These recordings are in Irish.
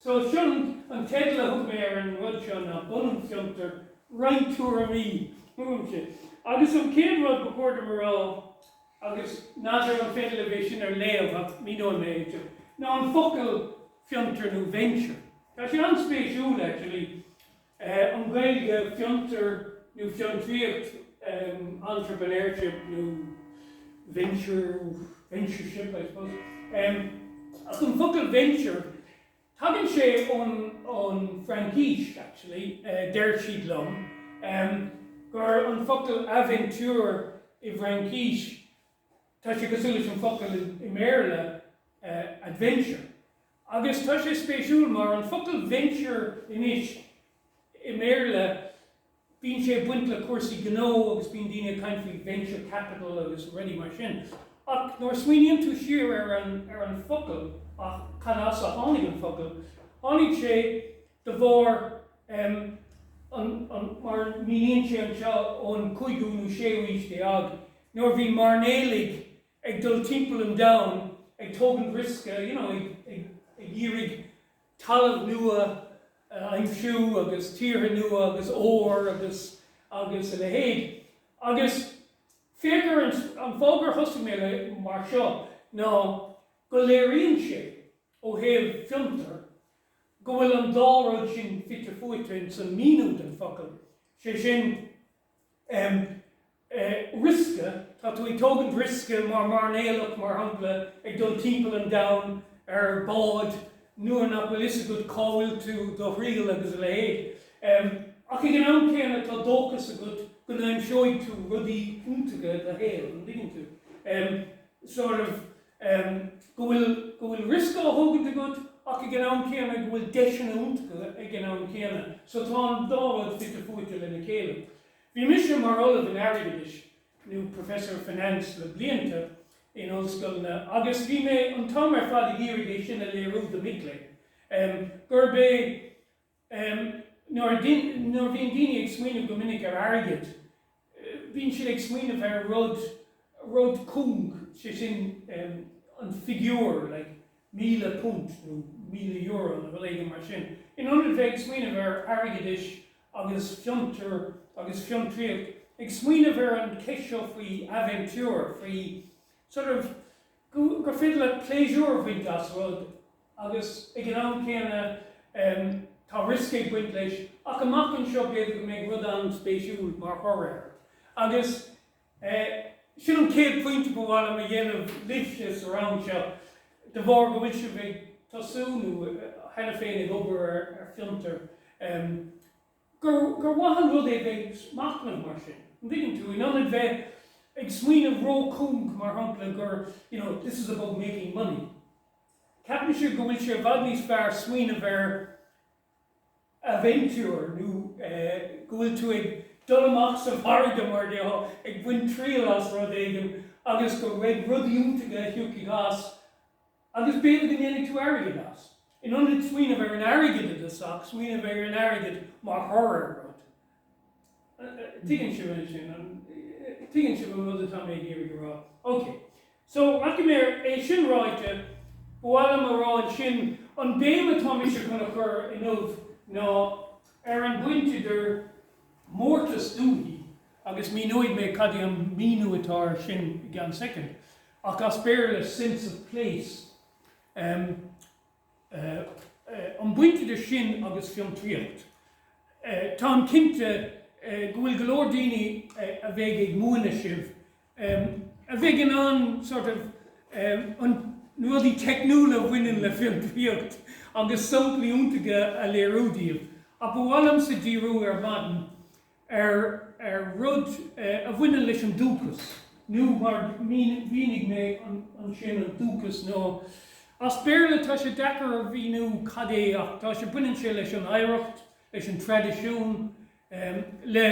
So sin an teideal a thug mé ar an rud seo ná Bunú Fiontar, Roinnt Tuairimí uaimse. Agus an chéad rud ba chóir dom a rá, agus n'fheadar an féidir libh é sin a léamh ach míneoidh mé é, ná an focal fiontar nó venture. Tá sé an-spéisiúil actually, an Ghaeilge fiontar nó fiontraíocht, entrepreneurship nó venture, ventureship I suppose. Ach an focal venture, tagann sé ón ón Fhraincis actually, deir siad liom, gur an focal aventure i bhFraincis, tá sé cosúil leis an focal i mBéarla adventure. Agus tá sé spéisiúil mar an focal venture anois i mBéarla, Bíonn sé ag baint le cúrsaí gnó agus bíonn daoine ag caint faoi venture capital agus rudaí mar sin. Ach nuair a smaoiníonn tú siar ar an ar an focal ach cad as a tháinig an focal, tháinig sé de bharr em an an mar míníonn sé anseo ón cúigiú nó séú aois déag nuair a bhí mairnéalaigh ag dul timpeall an domhain ag tógaint riosca you know ag ag ag iarraidh talamh nua a aimsiú agus tíortha nua agus ór agus agus a leithéid. Agus féach ar an an fáth gur thosaigh mé le mar seo ná go léiríonn sé ó thaobh fiontar go bhfuil an dá rud sin fite fuaite ins an míniú den focal, sé sin Em. riosca, tá tú ag tógaint riosca mar mairnéalach, mar shampla, ag dul timpeall an domhain ar bád nuair nach bhfuil fhios agat cá bhfuil tú do thriall agus a leithéid. Em. Ach ag an am céanna tá dóchas agat go n-aimseoidh tú rudaí iontacha i do shaol, an dtuigeann tú? Em. Sort of, em, go bhfuil, go bhfuil riosca á thógaint agat ach ag an am céanna go bhfuil deiseanna iontacha ag an am céanna. So tá an dá rud fite fuaite lena chéile. Bhí mise mar ollamh in airgeadais, nó Professor of Finance le blianta in ollscoileanna agus bhí mé an t-am ar fad ag iarraidh é sin a léiriú do mic léinn, em, gurb é, em, nuair a nuair a bhíonn daoine ag smaoineamh go minic ar airgead, bíonn siad ag smaoineamh ar rud, rud cúng, sé sin, em, an figiúr, like, £1,000 nó €1,000 nó rud éigin mar sin. In ionad bheith ag smaoineamh ar airgeadais agus fiontar agus fiontraíocht, ag smaoineamh ar an cheist seo faoi aventure, faoi sort of go, gur féidir leat pléisiúr a bhaint as rud agus ag an am céanna tá riosca ag baint leis ach amach anseo b'fhéidir go mbeidh rud an-spéisiúil mar thoradh air. Agus sin an chéad phointe ba mhaith liom a dhéanamh libhse sa rang seo, de bharr go bhfuil sibh ag tosú nó cheana féin ag obair ar fiontar, gur gur mhaith an rud é bheith ag machnamh mar sin, an dtuigeann tú? In ionad bheith ag smaoineamh ró-chúng, mar shampla, gur, you know, this is about making money. Ceapaimse go bhfuil sé i bhfad níos fearr smaoineamh ar aventure nó go bhfuil tú ag dul amach sa bhfarraige, mar a déarfá, ag baint triail as rud éigin agus go mbeidh rudaí iontacha a thiocfaidh as. Agus b'fhéidir go ndéanfaidh tú airgead as. In ionad smaoineamh ar an airgead i dtosach, smaoineamh ar an airgead mar thoradh ar rud. Tuigeann sibh ansin, tuigeann sibh an rud atá mé ag iarraidh a rá. Ok. So, rachaidh mé ar, é sin ráite, ba mhaith liom a rá ansin, an béim atá mise chun a chur inniu ná ar an bhaint idir mórtas dúichí, agus míneoidh mé cad é an míniú atá air sin i gceann soicind, Ach as Béarla sense of place. An baint idir sin agus fiontraíocht. Táim cinnte go bhfuil go leor daoine a bheidh ag múineadh sibh a bheidh in ann sort of an na rudaí teicniúla a bhaineann le fiontraíocht agus samplaí iontacha a léiriú daoibh. Ach ba mhaith liomsa díriú ar maidin ar ar rud a bhaineann leis an dúchas, nó mar mhínigh mé ansin, an dúchas nó as Béarla tá sé deacair a mhíniú cad é ach tá sé, baineann sé leis an oidhreacht, leis an traidisiún, le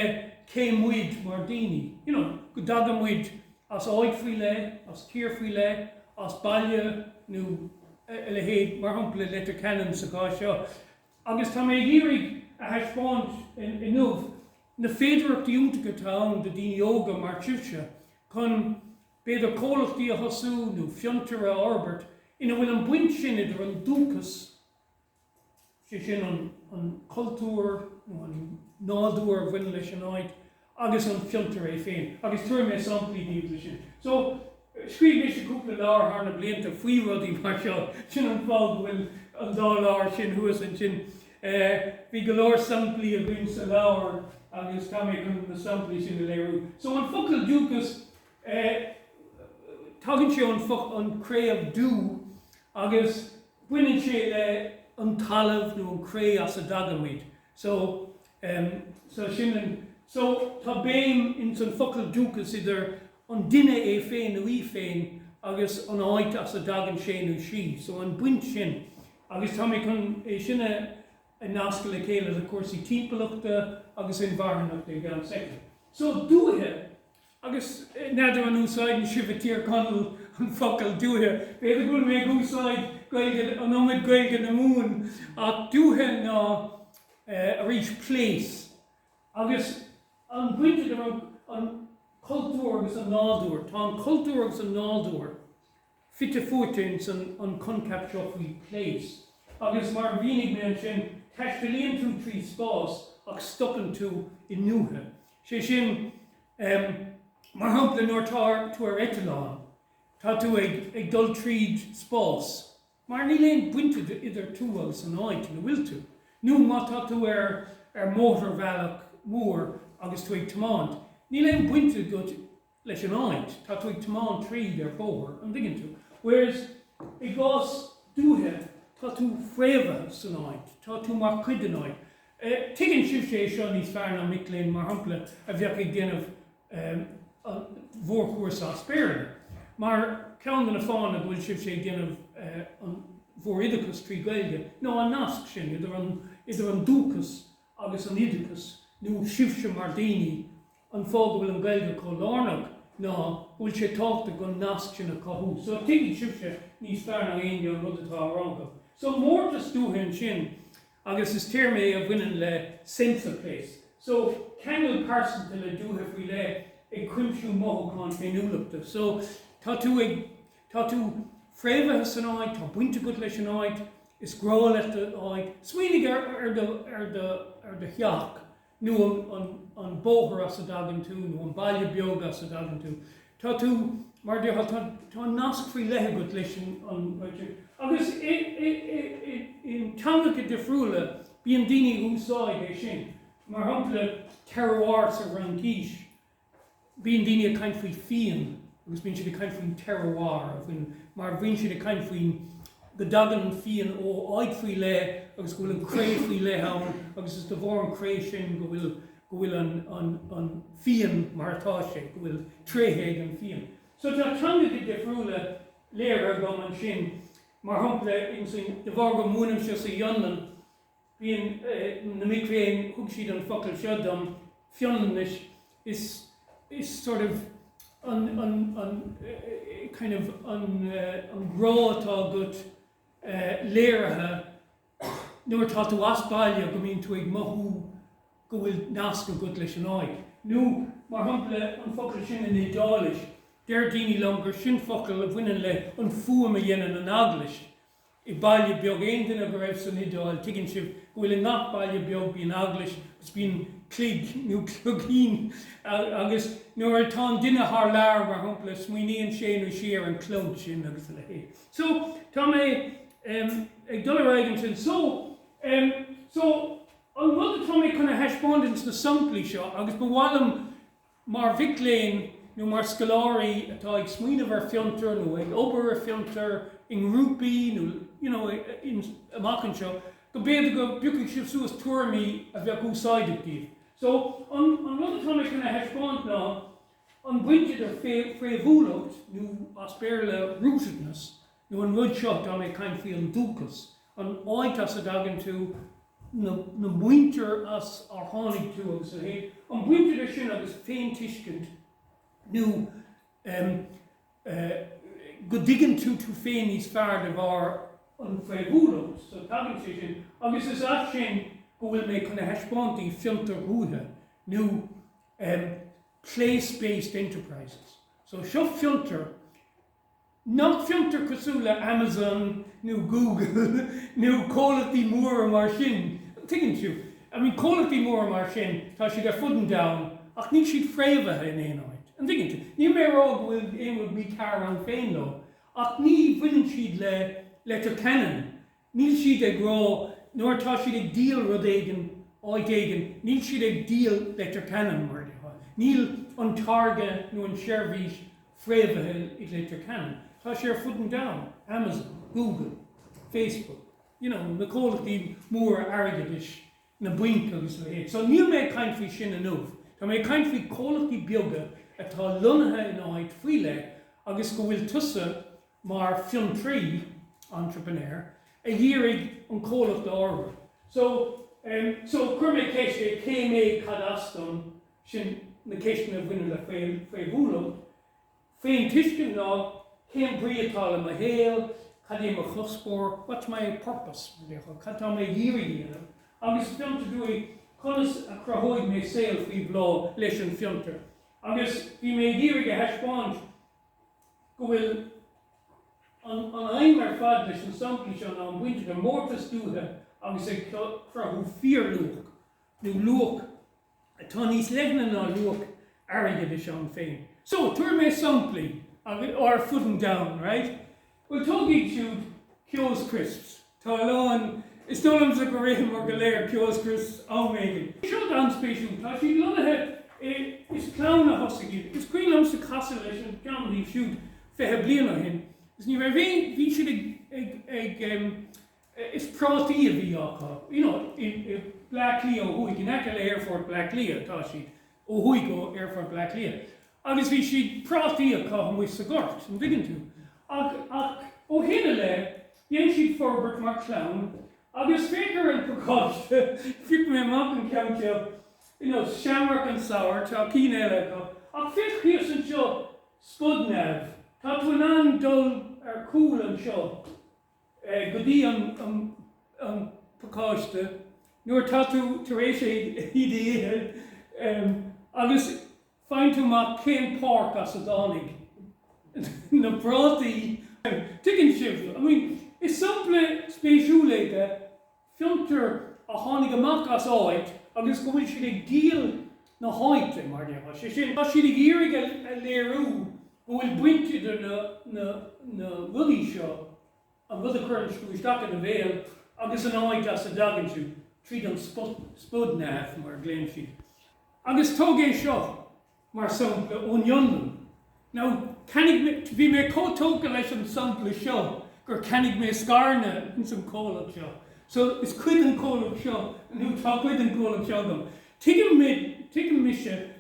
cé muid mar daoine, you know, go dtagann muid as áit faoi leith, as tír faoi leith, as baile nó a leithéid, mar shampla Leitir Ceanainn sa chás seo. Agus tá mé ag iarraidh a thaispeáint inniu na féidearthachtaí iontacha atá ann do daoine óga mar sibhse chun b'fhéidir comhlachtaí a thosú nó fiontair a fhorbairt ina bhfuil an baint sin idir an dúchas. sé sin an an cultúr nó an nádúr a bhaineann leis an áit, agus an fiontar é féin. Agus tabharfaidh mé samplaí daoibh de sin. So, scríobh mise cúpla leabhar thar na blianta faoi rudaí mar seo, sin an fáth go bhfuil an dá leabhar sin thuas ansin. Bhí go leor samplaí againn sa leabhar agus tá mé chun na samplaí sin a léiriú. So, an focal dúchas, tagann sé ón an craobh dú agus baineann sé le an talamh nó an cré as a dtagaimid. So, em, so sin an, so tá béim ins an focal dúchas idir an duine é féin nó í féin agus an áit as a dtagann sé nó sí. So an baint sin. Agus tá mé chun é sin a, a nascadh le chéile le cúrsaí timpeallachta agus inmharthanachta i gceann soicind. So dúiche, Agus n'fheadar an úsáideann sibh i dTír Chonaill an focal dúiche? B'fhéidir go bhfuil mé ag úsáid Gaeilge, an iomad Gaeilge na Mumhan, ach dúiche ná arís place. Agus an bhaint idir an cultúr agus an nádúr, tá an cultúr agus an nádúr fite fuaite ins an coincheap seo faoi place. Agus mar a mhínigh mé ansin, taistealaíonn tú trí spás ach stopann tú i ndúiche. Sé sin, mar shampla, nuair atá tú ar eitleán, tá tú ag dul tríd spás, mar níl aon baint idir tú agus an áit ina bhfuil tú. Nó má tá tú ar ar mótarbhealach mór agus tú ag tiomáint, níl aon baint agat leis an áit, tá tú ag tiomáint tríd ar bóthar, an dtuigeann tú? Whereas i gcás dúiche, tá tú fréamhaithe san áit, tá tú mar chuid den áit. Tuigeann sibhse é seo níos fearr ná mic léinn, mar shampla, a bheadh ag déanamh an mhórchúrsa as Béarla. Mar ceann de na fáthanna go bhfuil sibhse ag déanamh an mhóroideachas trí Ghaeilge ná an nasc sin idir an idir an dúchas agus an oideachas, nó sibhse mar daoine An fáth go bhfuil an Ghaeilge chomh lárnach ná go bhfuil sé tábhachtach an nasc sin a chothú. So tuigfidh sibhse níos fearr ná éinne an rud atá á rá agam. So mórtas dúiche ansin agus is téarma é a bhaineann le sense of place. So ceangal pearsanta le dúiche faoi leith ag cuimsiú mothúchán féiniúlachta. So tá tú ag, tá tú fréamhaithe san áit, tá baint agat leis an áit, is grá leat do áit. Smaoinigh ar, ar do, ar do, ar do theach. nó an bóthar as a dtagann tú, nó an baile beag as a dtagann tú. Tá tú, mar a déarfá, tá, tá nasc faoi leith agat leis an áit sin. Agus i, i, i, i, i dteangacha difriúla, bíonn daoine ag úsáid é sin. Mar shampla, terroir sa Fhraincis. Bíonn daoine ag caint faoi fíon agus bíonn siad ag caint faoin terroir, faoin, mar bíonn siad ag caint faoin, go dtagann an fíon ó áit faoi leith agus go bhfuil an cré faoi leith ann agus is de bharr an cré sin go bhfuil, go bhfuil an, an, an fíon mar atá sé, go bhfuil tréithe ag an fíon. So tá teangacha difriúla léirithe agam ansin, mar shampla, ins an, de bharr go múinimse sa Fhionlainn, Bíonn na mic léinn, thug siad an focal seo dom, Fionlainnis, is, is sort of an, an, an, kind of an, an grá atá agat léirithe nuair atá tú as baile go mbíonn tú ag mothú go bhfuil nasc agat leis an áit. Nó, mar shampla, an focal sin in Iodáilis, deir daoine liom gur sin focal a bhaineann le an fuaim a dhéanann an eaglais. I baile beag, aon duine go raibh san Iodáil, tuigeann sibh go bhfuil i ngach baile beag bíonn eaglais agus bíonn cloig nó cloigín agus nuair atá an duine thar lear, mar shampla, smaoiníonn sé nó sí ar an clog sin agus a leithéid. So, tá mé ag dul ar aghaidh ansin. So, so, an rud atá mé chun a thaispeáint ins na samplaí seo agus ba mhaith liom Mar mhic léinn nó mar scoláirí atá ag smaoineamh ar fiontar nó ag obair ar fiontar i ngrúpaí nó you know amach anseo, go b'fhéidir go bpiocfaidh sibh suas tuairimí a bheadh úsáideach daoibh. So, an an rud atá mé chun a thaispeáint ná an bhaint idir fréamhúlacht nó as Béarla rootedness nó an rud seo atá mé ag caint faoi, an dúchas, an áit as a dtagann tú, na na muintir as ar tháinig tú agus a leithéid, an bhaint idir sin agus féintuiscint nó em eh go dtuigeann tú tú féin níos fearr de bharr an fréamhúlacht, so tagann sé sin agus is as sin go bhfuil mé chun a thaispeáint daoibh fiontar dhúiche nó em place based enterprises. So seo fiontar. Nach fiontar cosúil le Amazon nó Google nó comhlachtaí móra mar sin, an dtuigeann tú? I mean comhlachtaí móra mar sin, tá siad ar fud an domhain ach níl siad fréamhaithe in aon áit, an dtuigeann tú? Níl mé ag rá go bhfuil aon rud mícheart ann féin leo ach ní bhaineann siad le Leitir Ceanainn Níl siad ag rá, nuair atá siad ag díol rud éigin áit éigin, níl siad ag díol Leitir Ceanainn, mar a déarfá. Níl an táirge nó an tseirbhís fréamhaithe i Leitir Ceanainn. Tá sé ar fud an domhain, Amazon, Google, Facebook, you know, na comhlachtaí móra airgeadais, na bainc agus a leithéid. So níl mé ag caint faoi sin inniu. Tá mé ag caint faoi comhlachtaí beaga atá lonnaithe in áit faoi leith agus go bhfuil tusa mar fiontraí, entrepreneur, ag iarraidh an comhlacht a fhorbairt. So, em, so chuir mé ceist é, cé mé, cad as dom, sin na ceisteanna a bhaineann le féiniúlacht. Féintuiscint ná cén brí atá le mo shaol, cad é mo chuspóir, what's my purpose, mar a déarfá, cad tá mé ag iarraidh a dhéanamh, agus fiontar dúigh, conas a chruthóidh mé saol faoi bhláth leis an fiontar. Agus bhí mé ag iarraidh a thaispeáint go bhfuil an aidhm ar fad leis na samplaí seo ná an bhaint idir mórtas dúiche agus ag cruthú fíorluach, nó luach atá níos leithne ná luach airgeadais ann féin. So, tabharfaidh mé samplaí ar fud an domhain, right? Bhuel, tóg iad siúd, Keogh's Crisps. Tá a lán, is dóigh liomsa gur itheamar go léir Keogh's Crisps am éigin. Seo an-spéisiúil, tá siad lonnaithe i, is clann a thosaigh iad. Is cuimhin liomsa casadh leis an gceann díobh siúd 20 bliain ó shin, is ní raibh aon, bhí siad ag, ag, ag em, is prátaí a bhí acu, you know, i, i Bleá Cliath ó thuaidh, in aice le Aerfort Bleá Cliath atá siad. ó thuaidh ó Aerfort Bhaile Átha Cliath agus bhí siad prátaí acu amuigh sa ghort, an dtuigeann tú. Ach, ach ó shin i leith, dhein siad forbairt mar chlann agus féach ar an phacáiste, phioc mé amach an ceann seo, you know, Shamrock and Sour, tá cinn eile acu, ach féach thíos anseo, Spudnav, tá tú in ann dul ar chúl anseo. go dtí an pacáiste nuair atá tú tar éis iad a ithe agus faigheann tú amach cén páirc as a dtáinig na prátaí. Tuigeann sibh? I mean, is sampla spéisiúil é de fiontar a tháinig amach as áit agus go bhfuil siad ag díol na háite, mar a déarfá. Sé sin, tá siad ag iarraidh a léiriú go bhfuil baint idir na rudaí seo, an rud a chuireann tú isteach i do bhéal agus an áit as a dtagann tú, tríd an spudnav, mar a ghlaonn siad. Agus tóg é seo mar sampla ón Fhionlainn. Now, cheannaigh mé, bhí mé chomh tógtha leis an sampla seo gur cheannaigh mé scaireanna ins an chomhlacht seo. So, is cuid den chomhlacht seo, nó tá cuid den chomhlacht seo agam. Tuigim, tuigim mise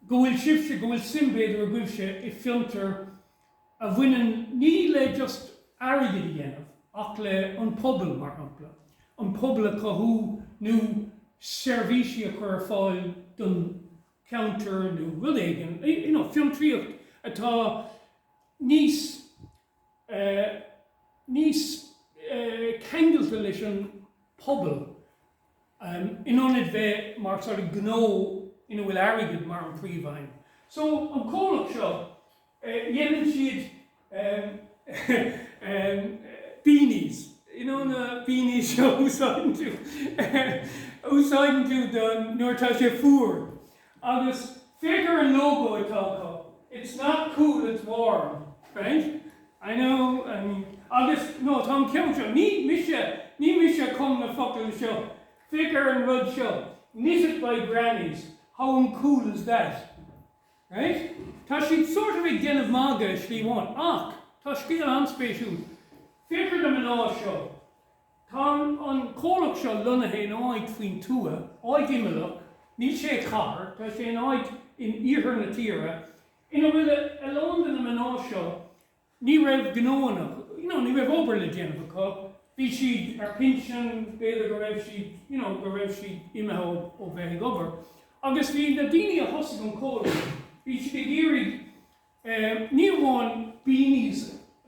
go bhfuil sibhse, go bhfuil suim b'fhéidir agaibhse i fiontar a bhaineann ní le just airgead a dhéanamh ach le an pobal, mar shampla, an pobal a chothú nó seirbhísí a chur ar fáil don cheantar nó rud éigin, you know, fiontraíocht atá níos, eh, níos, eh, ceangailte leis an pobal. in ionad bheith mar sort of gnó ina bhfuil airgead mar an príomhaidhm. So, an comhlacht seo, dhéanann siad beanies, you know na beanies seo a úsáideann tú, a úsáideann tú don, nuair atá sé fuar. Agus féach ar an logo atá acu, it's not cool, it's warm, right? I know, I mean, agus, no, tá an ceann seo, ní mise, ní mise a chum na focail seo, féach ar an rud seo, knitted by grannies, how uncool is that? Right? Tá siad sort of ag déanamh magadh i slí amháin, ach tá scéal an-spéisiúil. Féach ar na mná seo. Tá an comhlacht seo lonnaithe in áit faoin tuath, áit imeallach, níl sé i chathair, tá sé in áit in iarthar na tíre, ina bhfuil a lán de na mná seo, ní raibh gnóanna, you know, ní raibh obair le déanamh acu, bhí siad ar pinsean, b'fhéidir go raibh siad, you know, go raibh siad imithe ó bheith ag obair. Agus bhí na daoine a thosaigh an comhlacht, bhí siad ag iarraidh eh, ní amháin beanies,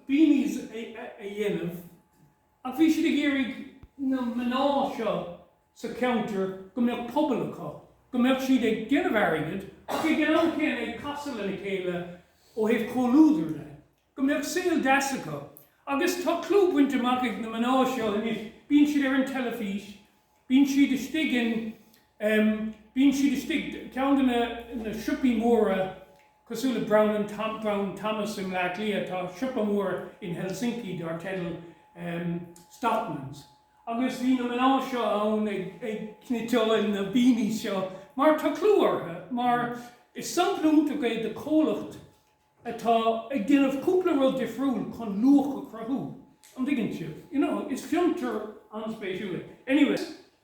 beanies a, a, a dhéanamh, Ach bhí siad ag iarraidh na mná seo sa cheantar go mbeadh pobal acu, go mbeadh siad ag déanamh airgid ach ag an am céanna ag casadh lena chéile ó thaobh comhluadair de. Go mbeadh saol deas acu. Agus tá clú bainte amach ag na mná seo anois, bíonn siad ar an teilifís, bíonn siad istigh in, em, bíonn siad istigh, ceann de na, na siopaí móra cosúil le Brown and Tom, Brown Thomas i mBleá Cliath, tá siopa mór in Helsinki dar teideal, em, Stockmanns. Agus bhí na mná seo ann ag, ag cniotáil na beanies seo mar tá clú orthu, mar is sampla iontach é de comhlacht atá ag déanamh cúpla rud difriúil chun luach a chruthú, an dtuigeann sibh? You know, is fiontar an-spéisiúil é. Anyway,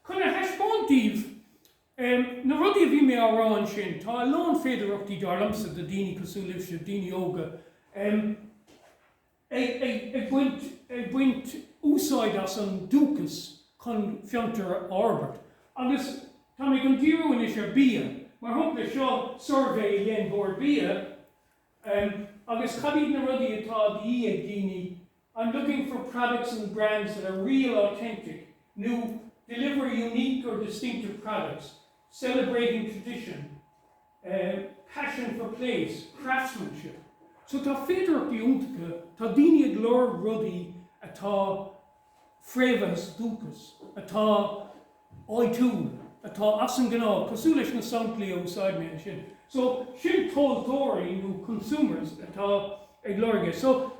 chun a thaispeáint daoibh em, na rudaí a bhí mé á rá ansin, tá a lán féidearthachtaí dar liomsa do daoine cosúil libhse, daoine óga, em, ag, ag, ag baint, ag baint úsáid as an dúchas chun fiontar a fhorbairt. Agus tá mé chun díriú anois ar bia. Mar shampla, seo suirbhé a dhein Bord Bia, em, agus cad iad na rudaí atá de dhíth ag daoine, I'm looking for products and brands that are real authentic nó deliver unique or distinctive products, celebrating tradition. passion for place, craftsmanship. So tá féidearthachtaí iontacha, tá daoine ag lorg rudaí atá fréamhaithe sa dúchas, atá áitiúil, atá as an ngnáth, cosúil leis na samplaí a úsáid mé ansin. So sin tomhaltóirí nó consumers atá ag lorg é. So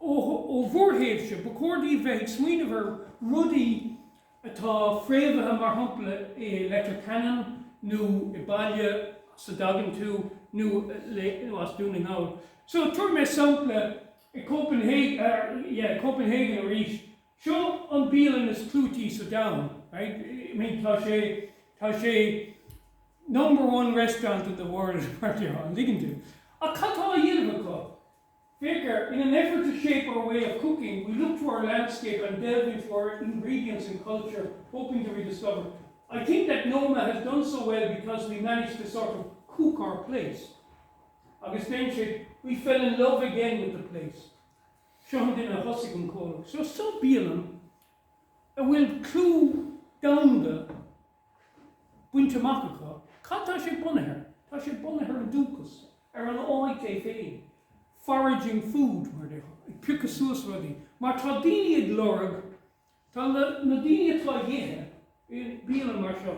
Ó bhur thaobhse, ba chóir daoibh bheith ag smaoineamh ar rudaí atá fréamhaithe, mar shampla i Leitir Ceanainn nó i baile as a dtagann tú nó as Dún na nGall. So, tabharfaidh mé sampla i Copenhagen, yeah, Copenhagen arís. Seo an bialann is clúití sa domhan, right? I mean, tá sé, tá sé number one restaurant in the world, mar a déarfá, an dtuigeann tú? Ach cad tá á dhéanamh acu? Féach air, In an effort to shape our way of cooking, we look to our landscape and delve into our ingredients and culture, hoping to rediscover. I think that Noma has done so well because we managed to sort of cook our place. Agus deireann siad, we fell in love again with the place. Seo an duine a thosaigh an comhlacht. So seo bialann a bhfuil clú domhanda bainte amach acu, cad tá sé bunaithe air? Tá sé bunaithe ar an dúchas, ar an áit é féin. Foraging food, mar a déarfá, ag piocadh suas rudaí. Mar tá daoine ag lorg, tá na daoine atá ag ithe i bialann mar seo,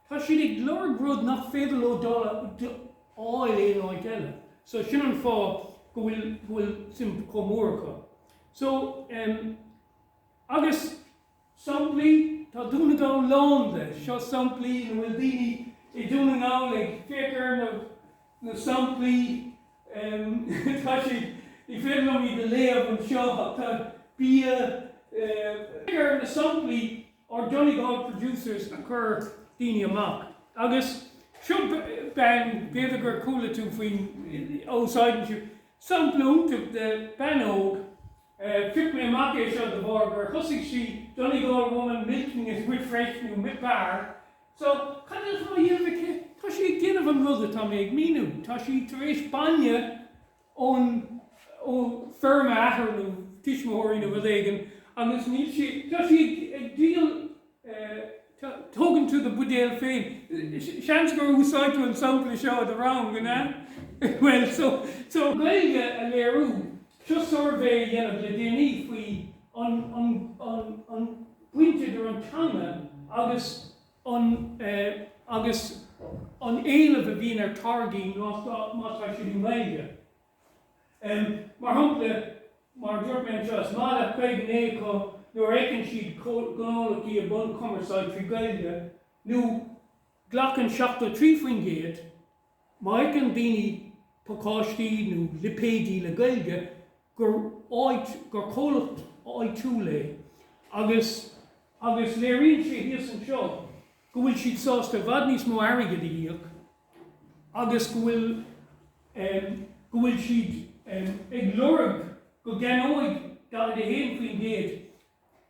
tá siad ag lorg rud nach féidir leo dul a fháil aon áit eile. So sin an fáth go bhfuil, go bhfuil suim chomh mór acu. So, em, agus. Samplaí, Tá Dún na nGall lán de. Seo samplaí ina bhfuil daoine i Dún na nGall ag féach ar na na samplaí. Tá siad, ní féidir liom iad a léamh anseo ach tá bia, féach ar na samplaí our Donegal producers a chuir daoine amach. Agus seo bean, b'fhéidir gur chuala tú faoin, úsáideann sí, sampla iontach de bean óg, Phioc mé amach é seo de bharr gur thosaigh sí Donegal woman milking it with fresh nó bar. So, cad atá á dhéanamh aici? Tá sí ag déanamh an rud atá mé ag míniú. Tá sí tar éis bainne ón ó feirm a athar nó tuismitheoirí nó rud éigin agus níl sí, tá sí ag díol Tógann tú do bhuidéal féin. Seans gur úsáid tú an sampla seo i do rang, an ea? Bhuel, so, so. Gaeilge a léiriú. Seo suirbhé a dhéanamh le déanaí faoi an, an, an, an baint idir an teanga agus an, agus an éileamh a bhíonn ar táirgí má tá siad i nGaeilge. Mar shampla, mar a dúirt mé anseo, is maith le 59 acu nuair a fheiceann siad gnólachtaí i mbun cumarsáid trí Ghaeilge, nó glacann 73% má fheiceann daoine pacáistí nó lipéidí le Gaeilge gur áit, gur comhlacht áitiúil é agus agus léiríonn sé thíos anseo go bhfuil siad sásta i bhfad níos mó airgid a íoc agus go bhfuil go bhfuil siad ag lorg go gceannóidh 41%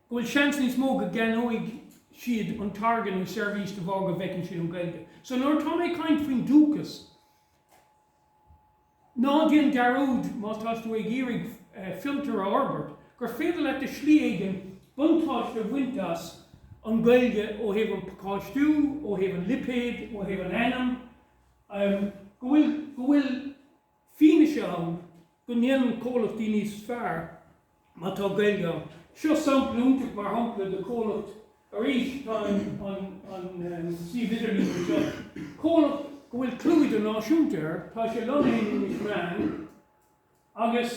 go bhfuil seans níos mó go gceannóidh siad an táirge nó seirbhís de bharr go bhfeiceann siad an Ghaeilge. So nuair atá mé ag caint faoin dúchas, ná déan dearúd má tá tú ag iarraidh fiontar a fhorbairt, gur féidir leat i slí éigin buntáiste a bhaint as an Ghaeilge ó thaobh an pacáistiú, ó thaobh an lipéid, ó thaobh an ainm, go bhfuil, go bhfuil fianaise ann. go ndéanann comhlachtaí níos fearr má tá Gaeilge ann. Seo sampla iontach mar shampla de chomhlacht, arís tá an suíomh idirlín anseo, comhlacht go bhfuil clú idirnáisiúnta air, tá sé lonnaithe in Inis Meáin agus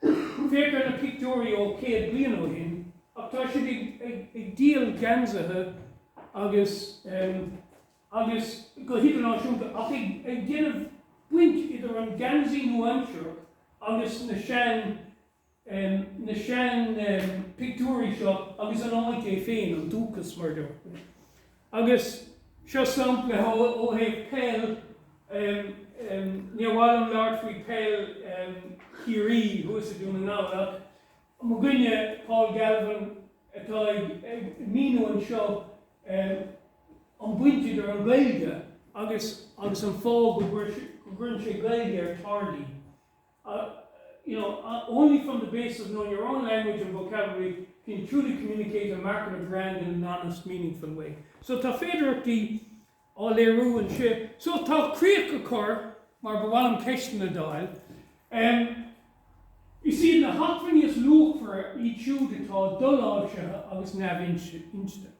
féach ar na pictiúirí ó 100 bliain ó shin ach tá siad ag díol geansaithe agus agus go hidirnáisiúnta, ach ag déanamh baint idir an geansaí nua-aimsearach agus na sean, na sean pictiúirí seo agus an áit é féin, an dúchas mar a déarfá. Agus seo sampla ó thaobh peil, níor mhaith liom labhairt faoi peil Chiarraí thuas i Dún na nGall ach mo dhuine Paul Galvin atá ag míniú anseo, an baint idir an Ghaeilge agus agus an fáth go gcuireann sé Gaeilge ar táirgí. You know, only from the base of knowing your own language and vocabulary can you truly communicate and market a brand in an honest, meaningful way. So tá féidearthachtaí á léiriú anseo. So tá críoch á cur, mar ba mhaith liom ceisteanna d'fháil. Is iad na hacmhainní is luachmhaire iad siúd atá doláimhsithe agus neamh-inste.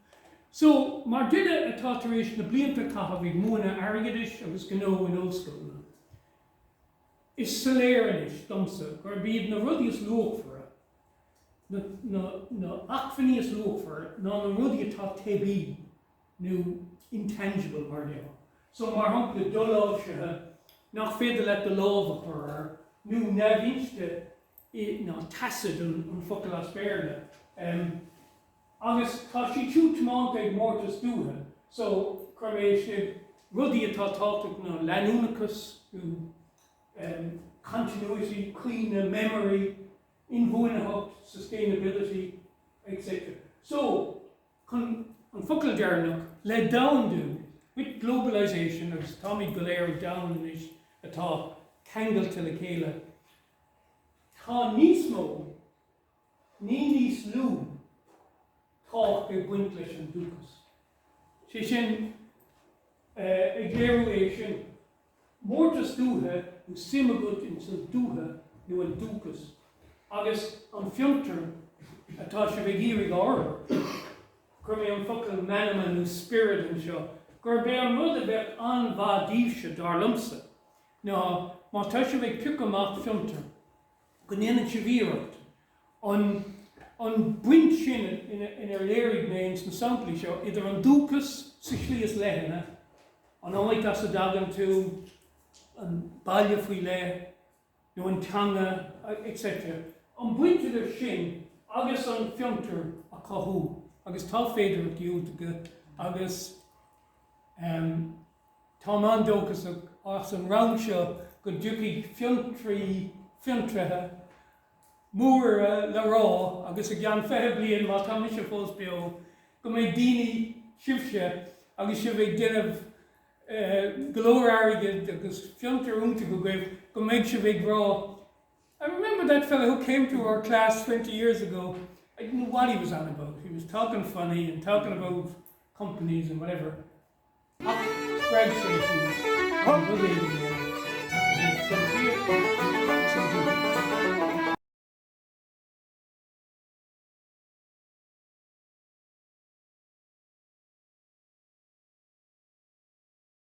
So, mar duine atá tar éis na blianta a chaitheamh ag múineadh airgeadais agus gnó in ollscoileanna, is soiléir anois domsa gurb iad na rudaí is luachmhaire, na, na, na acmhainní is luachmhaire ná na rudaí atá teibí. nó intangible mar a déarfá. So, mar shampla, doláimhsithe, nach féidir leat do lámh a chur air, nó neamhinste, nó tacit an focal as Béarla. Agus tá siad siúd tiomanta ag mórtas dúiche. So, chuir mé istigh rudaí atá tábhachtach ná leanúnachas nó continuity, cuimhne, memory, inbhuanaitheacht, sustainability, etc. So, Chun an focal deireanach, le domhandú, with globalisation, agus táimid go léir i domhan anois atá ceangailte le chéile, tá níos mó, ní níos lú, tábhacht ag baint leis an dúchas. Sé sin, ag léiriú é sin, Mórtas dúiche nó suim agat ins an dúiche nó an dúchas agus an fiontar atá sibh ag iarraidh a fhorbairt. Chuir mé an focal meanma nó spiorad anseo, gurb é an rud a bheadh an-mhaith daoibhse, dar liomsa, ná má tá sibh ag piocadh amach fiontar, go ndéanann sibh iarracht an an baint sin inar léirigh mé ins na samplaí seo idir an dúchas sa slí is leithne, an áit as a dtagann tú, an baile faoi leith nó an teanga etc. An baint idir sin agus an fiontar a chothú agus tá féidearthachtaí iontacha agus táim an-dóchasach as an rang seo go dtiocfaidh fiontraí, fiontraithe, móra le rá agus i gceann 20 bliain má tá mise fós beo go mbeidh daoine, sibhse, agus sibh ag déanamh go leor airgid agus fiontar iontach agaibh, go mbeidh sibh ag rá I remember that fellow who came to our class 20 years ago, I didn't know what he was on about, he was talking funny and talking about companies and whatever. Ach spreag sé thú chun rud éigin a dhéanamh ó thaobh fiontraíochta.